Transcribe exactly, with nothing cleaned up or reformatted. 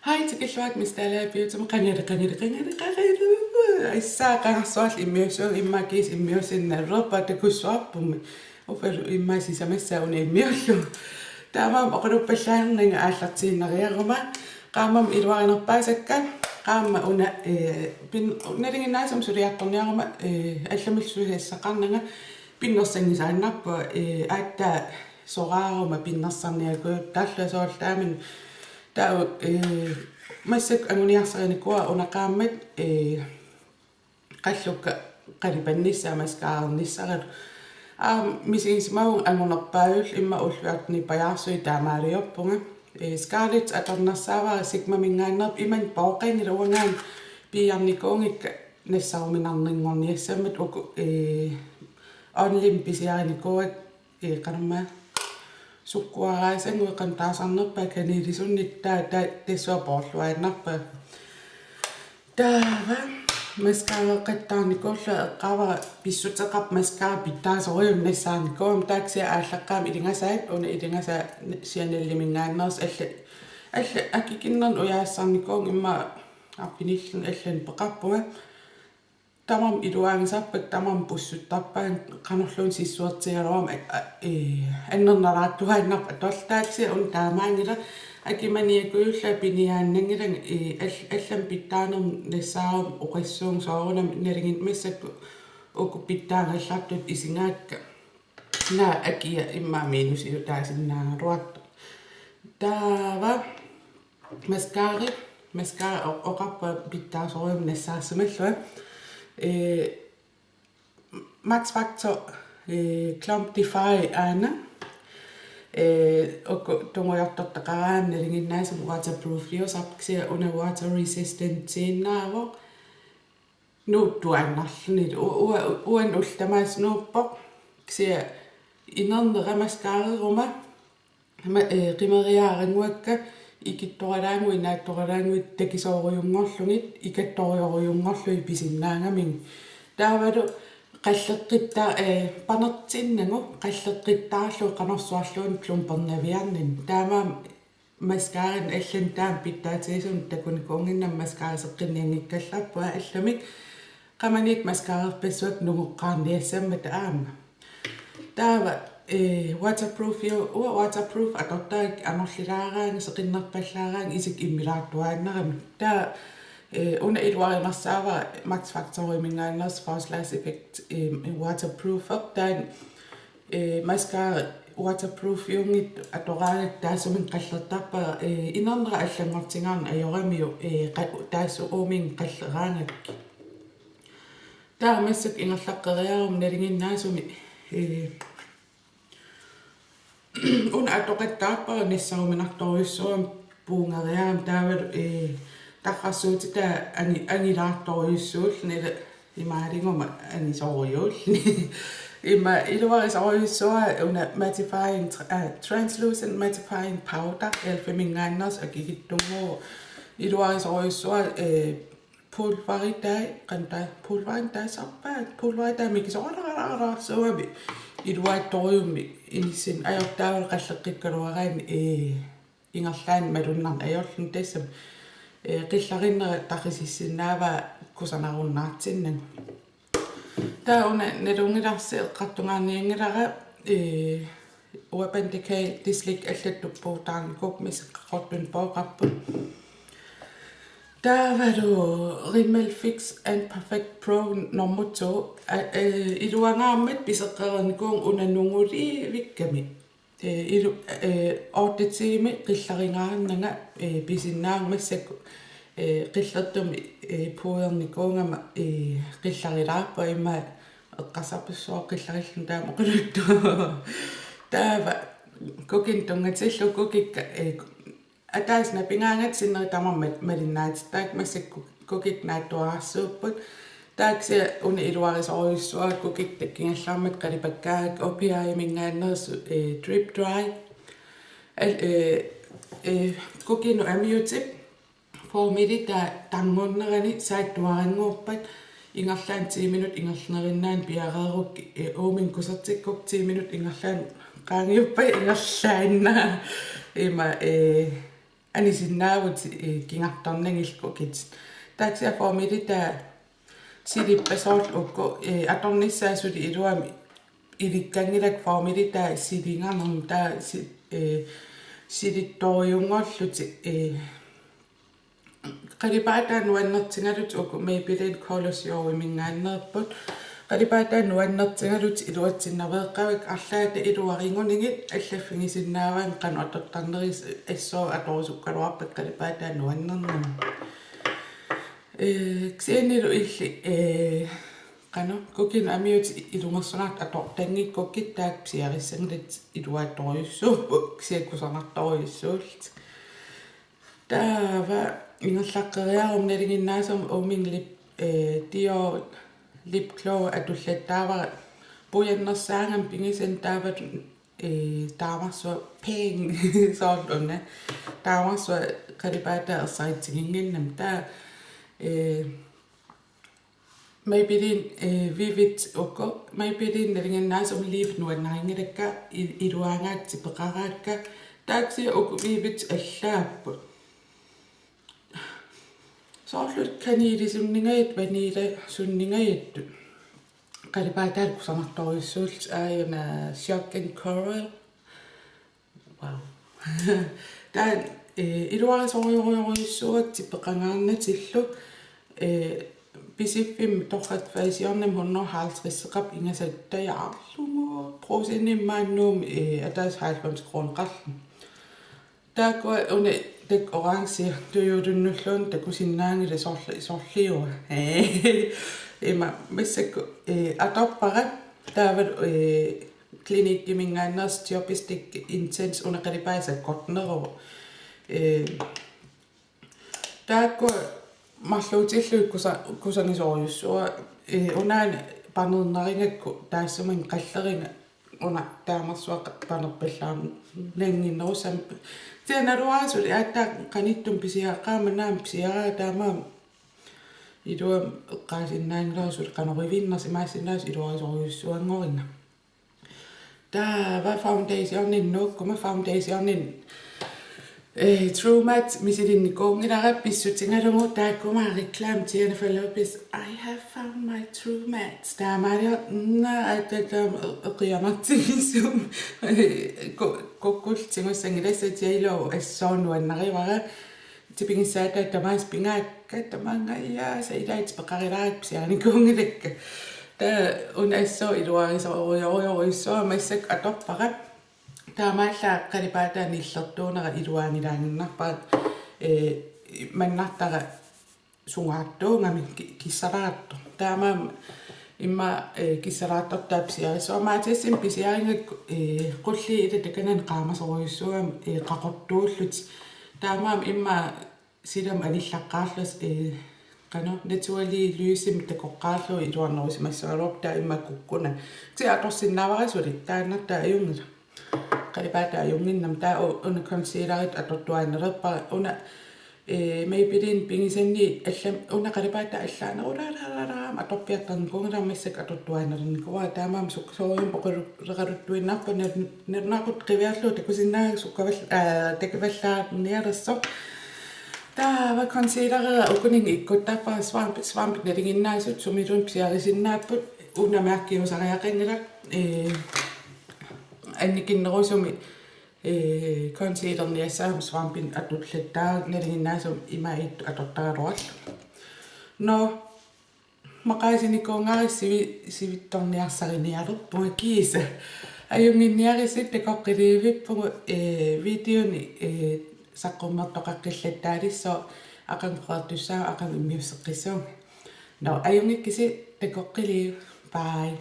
Hej, tikilluarit Miss Dalager Beautymut. Qangali, qangali, qangali, qangali. Assaa, qangarsuarli immiussavunga, immaqa kiisa immiussinnalerpara, takussuarpummi. Uffa, immaqa sisamassaa una immiullugu. Taamaammat oqaluppallaarnanga aallartiinnariaruma. Qaammammut iluarinerpaasakka. Qaammat una, eh, pin-, nalinginnaasumik suliartorniaruma, eh, allamillu suliassaqarnanga pinnersanngisaannarpunga, eh, aatsaat soraaruma pinnersarniakujuttaarlunga soorlu taamani. Taava, eh, massakkut anguniarsarinikuuara una qaammat, eh, qallukka qalipannissaa mascararnissaralu. Aamma misigisimavunga angunerpaajullu, immaqa ulluinnarni pajaarsuit taamaaliorpunga. Eh, Scarlett atornersaavara Sigmaminngaanneerpoq, imannak pooqanngilaq, uangaana piiarnikuunngikka nassaruminarninngorniassammat. Uku, eh, Onlymmi pisiarinikuuakka, eh, qanormaa, sukkuaraasanguit, qanoq taasarnerpaat, kanelisunnik, taava, taava tassunga poorluinnarpara. Taava mascarareqattaarnikuullunga eqqaavara pissuteqarpoq mascara pitsaasorujunnik nassaarnikuugama, taava kisianni aallaqqaammut ilingasaat, una ilingasaa Chaneliminngaanneersoq, alla, alla akikinnernik ujaassarnikuuvunga, immaqa arfinillit allani peqarpunga. Tamarmik iluaagisarpakka, tamarmik pussuttarpaannga, qanorluunniit sissuertigaluaruma, a-, a-, ee, annernalaartuaannarpoq atorlugu, taava kisianni una taamaanngilaq, akimaniakujullunga piniaannanngilanga, ee, all-, allamik pitsaanermik nassaaruma oqassuunga soorunami. Nalinginnaasumik massakkut uku pitsaagallartutut isigaakka. Naa, akia immaqa minus ilu taasinnaagaluartoq. Taava mascara, mascara o-, oqarpunga pitsaasorujunnik nassaarsimallunga. Ee, Max Factor, ee, Clump Defy aana. Ee, uku tungujortortaqaraanni nalinginnaasumik waterproofiusarpoq, kisianni una water resistentiinnaavoq. Nuuttuaannarluni. U-, ua-, uani ullut tamaasa nuuppoq. Kisianni inernera mascareruma, ma-, ee, qimeriaarannguakka ikittoralaannguit, naatsoralaannguit takisoorujunngorlugit, ikattorujorujunngorlugit pisinnaagamigit. Taavalu qalleqqittaa-, ee, panertinnagu qalleqqittaarlugu qanorsuarluunniit klumpernaviarnani. Taamaammat mascaranik allani taama pitsaatigisumik takunikuunnginnama mascaraseqqinnianngikkallarpunga allamik. Qamaniit mascarerpassuakka nungoqqaarniassammata aamma. Taava, ee, waterproof, ua-, waterproof atortarakkit anorlilaaraangat, seqinnerpallaaraangat, isikka immilaartuaannarami. Taava, ee, una iluarinersaavara Max Factoriminngaanneersoq False Lash Effect, ee, waterproof, taanna ee, mascara waterproofiunngitsoq atoraangakkit taassuminnga qallertarpara, ee, inernera allanngortingaarneq ajoramiuk, ee, qa-, taassuma uuminnga qalleraangakkit. Taava massakkut ingerlaqqeriaruma nalinginnaasumik, ee, una atoqattaarpara nassaruminartorujussuugami puugeriarama, taavalu, ee, tarrarsuutitaa angi-, angilaartorujussuulluni, ila imaaliguma angisorujuulluni. Ima iluarisorujussuara una mattifying tr-, aa, translucent mattifying powder, elfiminngaanneersoq, akikitsunnguuvoq. Iluarisorujussuara, ee, pulveritai, qanoq taa-, pulveritai sarpaat, pulveritai mikisoraarsuugami iluaattorujummik inissinneq ajortaalu qalleqqikkaluaraanni, ee, ingerlaannaq malunnarneq ajorluni, tassami, ee, qillarinnera tarisissinnaavaa kusanarunnaartinnagu. Taava una nalunngilarsi eqqartugaarnianngilara, ee, Urban Decay De Slick allatut puutaarnikuuvoq, massakkut qaqortunik pooqarpoq. Taavalu Rimmel Fix and Perfect Pro nummer to. A-, ee, iluangaarmat piseqqereernikuuvunga una nungulivikkami. Ee, ilu-, ee, otte tiimit qillarigaarnanga, ee, pisinnaavunga, massakkut, ee, qillertumik, ee, puudernikuugama, ee, qillarilaarpunga, immaqa eqqarsarpassuit qillarilluni taama oqaluttuaq. Taava kukinnut tunngatillugu kukikka, ee, ataaseq napigaangatta sinneri tamarmik malinnaatitaakka, massakkut kukikka naatsuararsuupput. Taava kisianni una iluarisorujussuara kukikka takigallarmata qalipakkaangakku, O P I-minngaanneersoq, ee, Drip Dry. Al-, ee, ee, kukinnut amiutip formili taava tarngunnerani saattuarannguarpat ingerlaannaq ti minut ingerlaneriinnaani piareerukkit, ee, uuminnga kusertikkukkit ti minut ingerlaannaq qaangiuppat ingerlaannaq. Ima, ee, anisinnaavutit, eh, kigartornagillu kukitit. Taava kisianni formelii taava silippasoorlu uku, eh, atornissaat suli iluamik ilikkanngilakka formelii taava siligarnermut taava si-, eh, silittorujunngorlutik, eh, qalipaataa nuannertigalutik uku Maybelline Color Show-iminngaanneerput. Qalipaataa nuannertigalutik iluatsinnaveeqqavakka, arlaata iluarigunigit allaffigisinnaavaannga qanoq atortarnerisi, assut atorusukkaluarpakka qalipaataa nuannernermut. Eh, kisiannilu illit, eh, qanoq, kukinut amiutit ilungersunartut atortanngikkukkit taakku pisiarissanngilatit iluaatorujussuupput, kisianni kusanartorujussuullutik. Taava ingerlaqqeriaruma nalinginnaasumik uuminnga lip, eh, Dior Lip Glow atullattaavara puijannersaagami pigisani taava, eh, taamarsuaq peng soorlu una. Taamarsuaq qalipaataa ersaritsiginnginnami taava, eh, Maybelline, eh, Vivid uku. Maybelline nalinginnaasumik liivit nuannarinngilakkit i-, iluaagaat tipeqaraakka. Taava kisianni uku Vividit allaapput. Soorlu kaniilisunngajat, vanillasunngajat. Qalipaataat kusanartorujussuullutik, aajuna Shock and Coral. Wow. Taava, eh, iluarisorujorujussuuakka tipeqangaarnatillu, eh, Pisiffimmi torrak fasiornami hundrede halvtredseqarpoq ingasattajaarlugu, Brugsenimi maani Nuummi, eh, ataaseq halvfems kroneqarluni. Taakkua una taakku orange tujuulunnulluunniit takusinnaanngillat, sorli-, sorliua. Ima massakkut, eh, atorpara taava, eh, Cliniqueminngaanneersoq Chubby Stick Intense una qalipaat sakkortuneruvoq. Eh, taakkua marluutillugit kusa-, kusagisorujussuuakka, eh, unaana panernerigakku taassuma qalleriga una taamarsuaq panerpallaarnannginnerussami. Kisianni naluara suli aatsaat qanittumi pisiaqaama naamik pisiaraa taamaammat iluamik eqqaasinnaanngilara suli qanorivinnersoq, imaassinnaavoq iluarisorujussuanngoringa. Taava foundationinut nuukkuma foundationinut, eh, True Match misilinnikuunngilara pissutigalugu, taakkuma reklame Jennifer Lopez, "I have found my True Match." Taamaaliorlunga aatsaat taama eqianartigisumik ku-, kukkullu tigussanngilassat, J Lo assut nuannarivara. Tipigissaataat tamaasa pigaakka, tamaanga, ja, sa ilaat tipeqarilaarlugit pisiarinikuunngilakka. Taava una assut iluarisorujorujorujussuara massakkut atorpara. Taamaallaat qalipaataa nillertuunera iluaanngilaaginnarpara, eh, mannartara sungaartuugami ki-, kissalaartoq. Taamaammat immaqa, eh, kissalaartortaa pisiarissuara. Matasimi pisiarigakku, eh, qulliit ila takanani qaamasorujussuugami, eh, qaqortuullutik. Taamaammat immaqa silamut anillaqqaarlusi, eh, qanoq, naturlig lysimik takoqqaarlugu iluarnerusimassagaluarpoq, taava immaqa kukkunani. Kisianni atorsinnaavara suli, taannartaa ajunngilaq. Qalipaataa ajunnginnami, taava u-, una concealeritut atortuaannalerpara, una, eh, Maybelline pigisani allam-, una qalipaataa allaanerulaarama atorpiartarnikuunngilara, massakkut atortuaannarnikuuara, taamaammat sukkasoorujussuarmik oqaluleraluttuinnarpara, nal-, nalunaaqutaq qiviarlugu takusinnaagakku sukkaval-, aa, takuvallaarnialersoq. Taava concealerera ukuninnga ikkuttarpara, svamp-, svampit nalinginnaasut sumiluunniit pisiarisinnaapput, una mærkiusariaqanngilaq, eh, annikinnerusumik, eh, concealerniassagamik svampit atullattaarlugit, nalinginnaasumik ima ittut atortaraluarlugit. Nå, maqaasinikuunngarissi sivi-, sivitsorniarsarinialerpunga kiisa. Ajunnginniaritsi, takoqqiliivippugut, eh, videoni, eh, saqqummertoqaqqillattaalissaaq, aqagu qeqertussaavugut, aqagu immiusseqqissavugut. Nå, ajunngikkisi, takoqqiliivit. Bye.